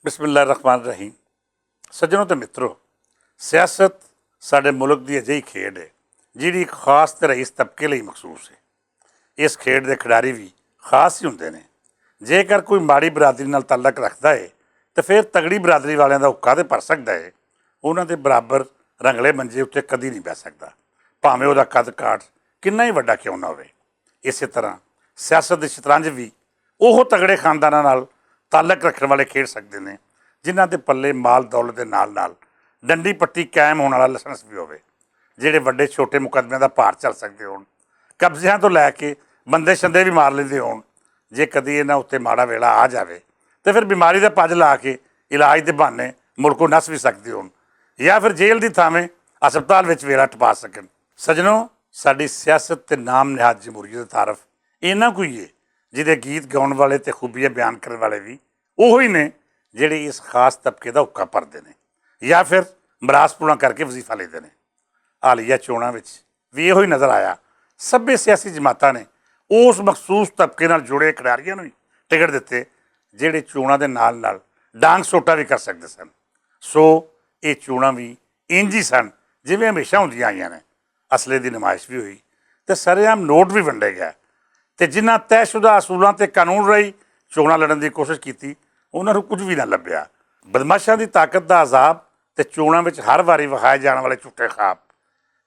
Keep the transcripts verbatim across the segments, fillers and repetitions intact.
بسم اللہ الرحمن الرحیم۔ سجنوں تے متروں، سیاست ساڈے ملک دی اجہی کھیڈ ہے جیہڑی اک خاص تے رئیس طبقے لئی مخصوص ہے۔ اس کھیڈ دے کھڈاری وی خاص ہی ہوندے نیں۔ جیکر کوئی ماڑی برادری نال تعلق رکھدا ہے تے فیر تگڑی برادری والیاں دا حقہ تے پر سکدا ہے، انہاں دے برابر رنگلے منجے اتے کدی نئیں بہ سکدا، پاویں اوہدا قد کاٹ کنا ہی وڈا کیوں نہ ہووے۔ اسے طرح سیاست دے شطرنج وی اوہو تگڑے خانداناں نال تعلق رکھن والے کھیڈ سکدے نیں، جنہاں دے پلے مال دولت دے نال نال ڈنڈی پٹی قائم ہون والا لائسنس وی ہووے، جیہڑے وڈے چھوٹے مقدمیاں دا پار چل سکدے ہون، قبضیاں توں لے کے بندے شندے وی مار لیندے ہون۔ جے کدی انہاں اتے ماڑا ویلا آ جاوے تے فیر بیماری دا پج لا کے علاج دے بہانے ملکوں نس وی سکدے ہون، یا فیر جیل دی تھاویں ہسپتال وچ ویلا ٹپا سکن۔ سجنوں، ساڈی سیاست تے نام نہاد جمہوریت دا تعارف انہاں کوئی ہے، جدے گیت گاؤن والے تے خوبیاں بیان کرن والے وی اوہی نے، جیہڑے اس خاص طبقے دا حقہ پردے نے یا فیر مراس پونا کر کے وظیفہ لیندے نے۔ حالیہ چوناں وچ وی ایہو ہی نظر آیا۔ سبھے سیاسی جماعتاں نے اس مخصوص طبقے نال جڑے کھلاڑیاں نوں ہی ٹکٹ دتے، جیہڑے چوناں دے نال نال ڈانگ سوٹا وی کر سکدے سن۔ سو ایہہ چوناں وی انجی سن جیویں ہمیشہ ہوندیاں آئیاں نے۔ اسلحے دی نمائش وی ہوئی تے سرعام نوٹ وی ونڈے گئے، تے جنہاں طے شدہ اصولاں تے قانون راہی چوناں لڑن دی کوشش کیتی، انہاں نوں کچھ وی نہ لبھیا۔ بدمعاشاں دی طاقت دا عذاب تے چوناں وچ ہر واری وکھائے جان والے جھوٹے خواب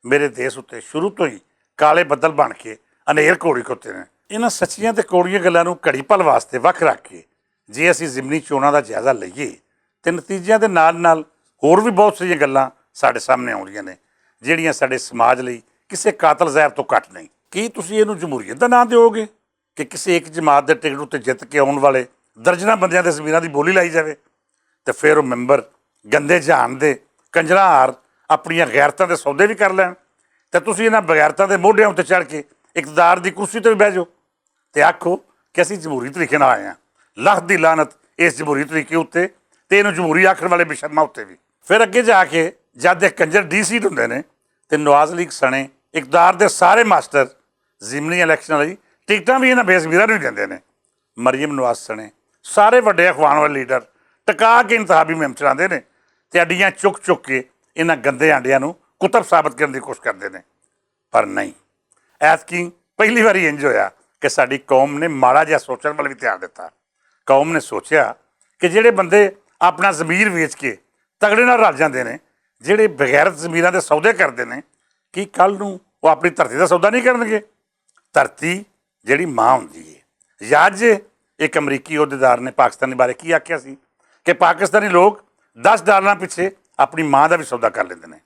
میرے دیس اتے شروع توں ہی کالے بدل بن کے انہیر کوڑی کھوتے نے۔ انہاں سچیاں تے کوڑیاں گلاں نوں گھڑی پل واسطے وکھ رکھ کے جے اسی ضمنی چوناں دا جائزہ لئیے تے نتیجیاں دے نال نال ہور وی بہت ساریاں گلاں ساڈے سامنے آؤندیاں نے، جیہڑیاں ساڈے سماج لئی کسے قاتل زہر توں گھٹ نئیں۔ کی تسی اینوں جمہوریت دا ناں دیو گے کہ کسے اک جماعت دے ٹکٹ اتے جت کے آؤن والے درجناں بندیاں دے زمیناں دی بولی لائی جاوے؟ تے فیر او ممبر گندے جہان دے کنجراں ہار اپنیاں غیرتاں دے سودے وی کر لین، تے تسی انہاں بغیرتاں دے موڈیاں اتے چڑھ کے اقتدار دی کرسی تے وی بہہ جاؤ۔ تے آکھو کہ اسی جمہوری طریقے نال آئے ہاں۔ لکھ دی لعنت اس جمہوری طریقے اتے تے اینوں جمہوری آکھن والے بشرما اتے وی۔ فیر اگے جا کے جد اک کنجر ڈی سیٹ ہوندے نے تے نواز لیگ سنے اقتدار دے سارے ماسٹر ضمنی الیکشن والی ٹکٹاں وی انہاں بے زمیراں نوں ہی دیندے نے۔ مریم نواز سنے سارے وڈے اخوان والے لیڈر ٹکا کے انتخابی مہم چلاندے نے تے اڈیاں چک چک کے انہاں گندے آنڈیاں نوں کتب ثابت کرن دی کوشش کردے نے۔ پر نہیں، ایتکی پہلی واری انج ہویا کہ ساڈی قوم نے ماڑا جہا سوچن والے وی تیار دتا۔ قوم نے سوچیا کہ جہڑے بندے اپنا ضمیر ویچ کے تگڑے نال رل جاندے نے، جہڑے بغیرت ضمیراں دے سودے کردے نے، کی کل نوں او اپنی دھرتی دا سودا نہیں کرنگے؟ دھرتی جہڑی ماں ہوندی ہے۔ یاد جے، اک امریکی عہدیدار نے پاکستانی بارے کی آکھیا سی کہ پاکستانی لوگ دس ڈالاں پچھے اپنی ماں دا وی سودا کر لیندے نے۔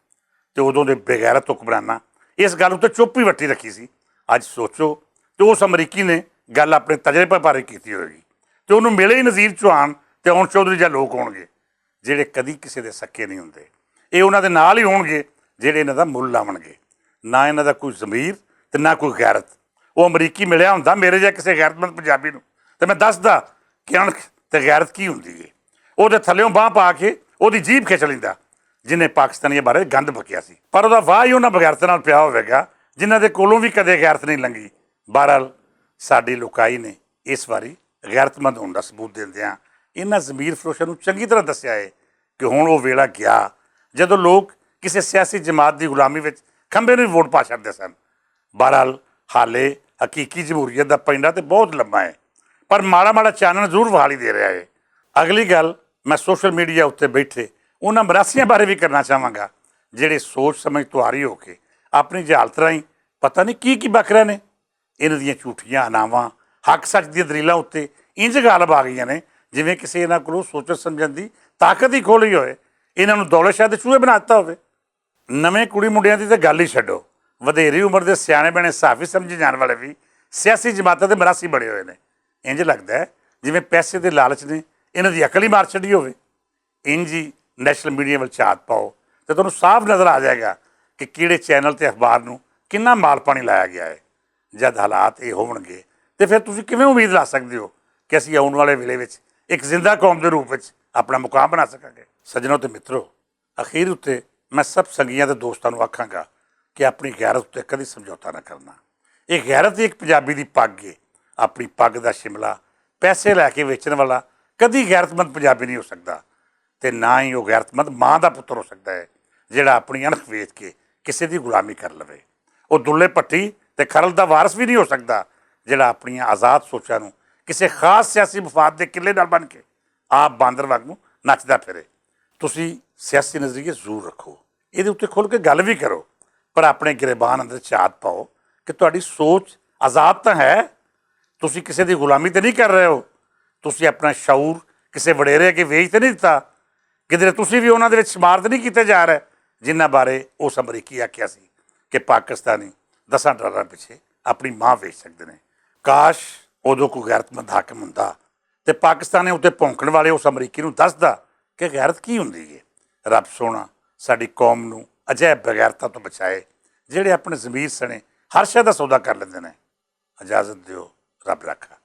تے ادوں دے بغیرت حکمراناں اس گل اتے چپ ہی وٹی رکھی سی۔ اج سوچو، تے اس امریکی نے گل اپنے تجربے بارے کیتی ہوئے گی، تے انہوں ملے ہی نذیر چوہان تے اون چودھری جا لوگ ہون گے، جہڑے کدی کسے دے سکے نہیں ہوندے۔ اے انہاں دے نال ہی ہون گے جہڑے انہاں دا مل لاون گے۔ نہ انہاں دا کوئی ضمیر تے نہ کوئی غیرت۔ او امریکی ملیا ہوندا میرے جا کسے غیرت مند پنجابی نوں، تے میں دسدا کہ انکھ تے غیرت کی ہوندی ہے۔ او دے تھلیوں باہ پا کے او دی جیب کھچ لیندا، جنہیں پاکستانیاں بارے گند بکیا سی۔ پر او دا واہ ہی انہاں بغیرت نال پیا ہووے گا، جنہاں دے کولوں وی کدے غیرت نہیں لنگی۔ بہرحال، ساڈی لوکائی نے اس واری غیرت مند ہون دا ثبوت دیندیاں انہاں ضمیر فروشاں نوں چنگی طرح دسیا ہے کہ ہن او ویلا گیا جدوں لوگ کسے سیاسی جماعت دی غلامی وچ کھمبے نوں ووٹ پا چھڈدے سن۔ بہرحال، حالے حقیقی جمہوریت دا پینڈا تے بہت لمبا ہے، پر ماڑا ماڑا چانن ضرور وہالی دے رہا ہے۔ اگلی گل، میں سوشل میڈیا اتے بیٹھے انہاں مراسیاں بارے وی کرنا چاہواں گا، جہڑے سوچ سمجھ تواری ہو کے اپنی جہالت راہیں پتہ نہیں کی کی بکرا نے۔ انہاں دیاں جھوٹیاں اناواں حق سچ دیاں دلیلاں اتے انج غالب آ گئیاں نے، جویں کسے انہاں کولوں سوچن سمجھن دی طاقت ہی کھو لئی ہوئے، انہاں نوں دولت شاہ دے چوہے بنا دتا ہوئے۔ نویں کڑی منڈیاں دی تے گل ہی چھڈو، ودھیری عمر دے سیانے بینے صحافی سمجھے جان والے وی سیاسی جماعتاں دے مراسی بنے ہوئے نے۔ انج لگدا ہے جویں پیسے دے لالچ نے انہاں دی عقل ہی مار چھڈی ہوئے۔ انج ہی نیشنل میڈیا ول چاہت پاؤ تے تہانوں صاف نظر آ جائے گا کہ کیڑے چینل تے اخبار نوں کنا مال پانی لایا گیا ہے۔ جد حالات اے ہون گے تے پھر تسی کیویں امید لا سکدے ہو کہ اسی آؤن والے ویلے وچ اک زندہ قوم دے روپ وچ اپنا مقام بنا سکاں گے؟ سجنوں تے مترو، اخیر اتے میں سب سنگیاں تے دوستاں نوں آکھاں گا کہ اپنی غیرت اتے کدی سمجھوتا نہ کرنا۔ ایہہ غیرت ہی اک پنجابی دی پگ ہے۔ اپنی پگ دا شملہ پیسے لے کے ویچن والا کدی غیرتمند پنجابی نہیں ہو سکدا۔ تے نہ ہی او غیرتمند ماں دا پتر ہو سکدا ہے جیہڑا اپنی انکھ ویچ کے کسے دی غلامی کر لوے۔ او دلے پٹی تے کھرل دا وارث وی نہیں ہو سکدا جیہڑا اپنیاں آزاد سوچاں نوں کسے خاص سیاسی مفاد دے قلعے نال بن کے آپ باندر وانگوں نچدا پھرے۔ تسی سیاسی نظریے ضرور رکھو، ایہدے اتے کھل کے گل وی کرو، پر اپنے گریبان اندر چاہت پاؤ کہ تہاڈی سوچ آزاد تاں ہے۔ تسی کسے دی غلامی تے نہیں کر رہے ہو۔ تسی اپنا شعور کسے وڈیرے اگے ویچ تے نہیں دتا۔ کدھر تسی وی انہاں دے وچ شمار تے نہیں کیتے جا رہے، جنہاں بارے اس امریکی آکھیا سی کہ پاکستانی دساں ڈالراں پچھے اپنی ماں ویچ سکدے نے۔ کاش، ادوں کوئی غیرتمند حاکم ہوندا تے پاکستانی اتے پونکن والے اس امریکی نوں دسدا کہ غیرت کی ہوندی ہے۔ رب سونا ساڈی قوم نوں اجہے بغیرتاں توں بچائے، جہڑے اپنے ضمیر سنے ہر شے دا سودا کر لیندے نے۔ اجازت دیو، رب رکھا۔